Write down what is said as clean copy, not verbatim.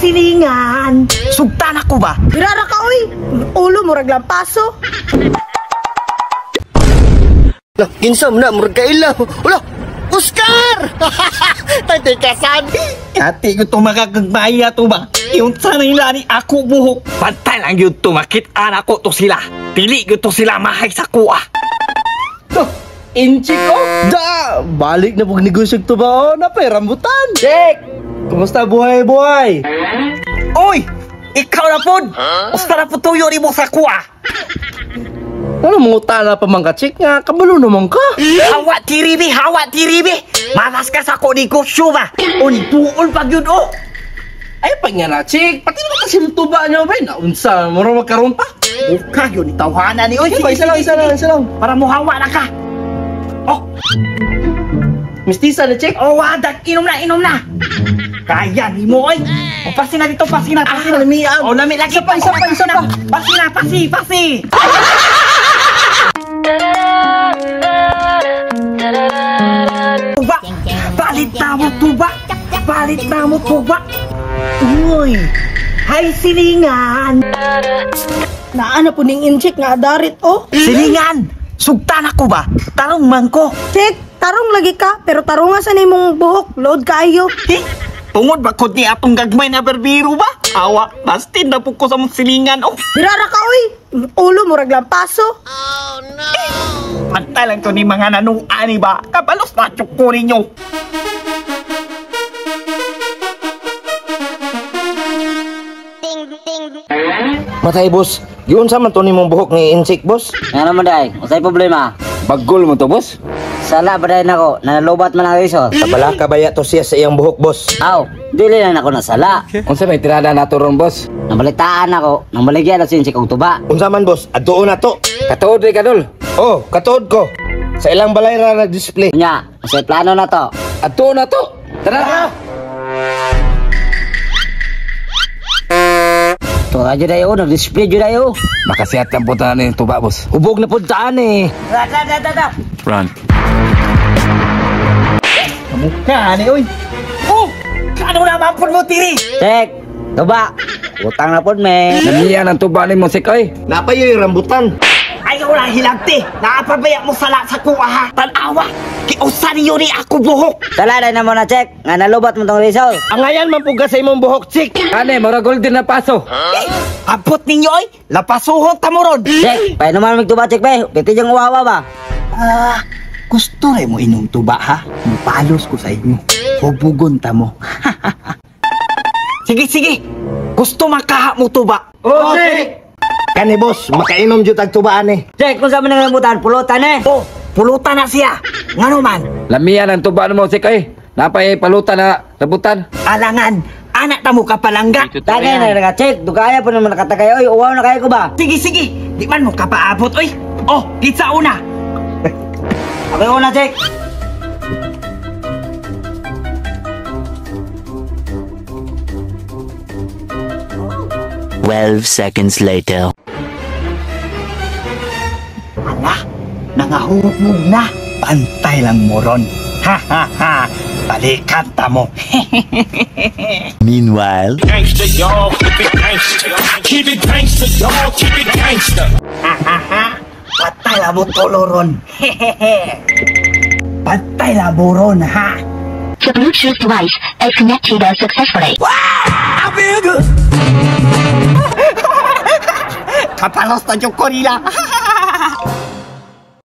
silingan! Sugtan ako ba? Birara ka oy. Ulo murag lampaso. Lah, kinsa man na murag kaila. Ulo, Oscar! Tay kasan. Ate ko to makakagmaya to ba? Yung sanay ni ako buhok. Bantay lang yun to, makit-an ako to sila. Dili yun to sila mahay sa kuha. To, inchi ko. Da, balik na pug negosyo to ba? Oh, napay rambutan. Check. Kumusta buhay-buhay? Oy! Ikaw na pod! Usta na po tuyo ni mo sa kuha. Ano mga na pa man ka, check nga? Kabalo naman ka. Hawa tiribi, hawa tiribi. Malas ka sa ko negosyo ba? Untuol pag yun oh. Ay, pag nga na, check. Pati naman kasi yung tuba niyo ba? Naunsa, mura magkaroon pa. Buka yun, itawhanan ni. Oy, Sige, isa lang, isa lang, isa lang. Para muhawa na ka. Oh, Mistisa na, check. oh, wadak, inom na, inom na. Kaya ni mo, oy. O, pasi na dito, pasi na, pasi na. Lamian. Oh, lami lagi. Isa pa, isa pa, isa pa. Pasi na, pasi, pasi. Tuba, palit na mo, tuba. Palit na mo, tuba. Uy, hay silingan. Naa na po ning incheck nga adarit oh. Silingan, sugtan ako ba? Tarong man ko. Check, tarong lagi ka pero tarunga sa nimong buhok, load kaayo. Eh, tungod ba kod ni atong gagmay na berbiro ba? Awa, bastin na po ko sa mong silingan. Oh, Birara ka oy. Ulo murag lampaso. pantay lang to ni mga nanuani ba? Kabalos na tsuko ninyo. Matay, boss. Giunsa man to nimong buhok ni insik, boss? Nga naman day, usay problema. Bagol mo to, boss. Sala ba day nako, nanalubat man ang resort. Kabala kabaya to siya sa iyang buhok, boss. Aw, dili na nako nasala. Unsa may tirada nato ron, boss? Nabalitaan ako, nang baligyan na sinsik og tuba. Unsa man, boss? Adtuon na to. Katuod rin ka, dol. Oh, katuod ko. Sa ilang balay ra nag-display. Nya, usay plano na to. Adtuon na to. Tara. To radyo dayo, nag-display jud dayo. Makasihat lang po tanan yung tuba, boss. Ubog na pud taan eh. Da da da da. Run. Kamukha ni, oy. Oh, kano naman po mo tiri? Check, tuba. Utang na pud me. Namiya ng tuba ni mo, sik, oy. Napayoy rambutan. Ayaw lang hilagti. Naapabaya mo sala sa kuha ha. Tanawa, kiusa niyo ni ako buhok. Sala day na mo na check, nga nalubat mo tong resort. Angayan man pug ka sa imong buhok, chik. Ane, mura golden na paso. Eh, abot ninyo oy. Lapasuhon ta mo ron. Check, painuman mig tuba check be. Piti jang uwawa ba. Ah, gusto rin mo inom tuba ha? Mupalos ko sa inyo. Hubugon ta mo. Sige, sige. Gusto makaha mo tuba. Oh, chik. Kani, boss, makainom jud tag tubaan eh. Check, kung sa man ang rambutan, pulutan eh. Oh, pulutan na siya. Ngano man, Lamiya ng tuba ni mo, sik, oy. Napay palutan na rambutan. alangan, anak ta mo kapalangga. Tagay na nga check, dugaya po naman nakatagay oy, uwaw na kayo ko ba? Sige, sige. Di man mo kapaabot, oy. Oh, kitsa una. Ako yung una check. 12 seconds later. Ala, nangahubog na. Pantay lang mo ron. Ha ha ha. Balikan ta mo. Meanwhile. Gangsta, y'all. Keep it gangsta. Keep it gangsta, y'all. Keep it gangsta. Ha ha ha. Patay la mo tolo ron. Hehehe. Patay la mo ron ha. The Bluetooth device is connected successfully. I feel good. Kapalos na jud ko nila.